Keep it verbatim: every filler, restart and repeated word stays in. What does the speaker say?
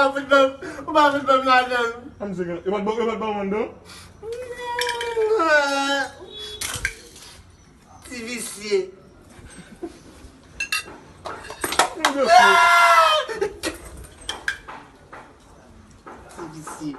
Ou pa fout ban m, ou pa fout ban m ladan. Ann se gen, yo pa t ban, yo pa t ban mwen anndan. Ti visye. Ti visye.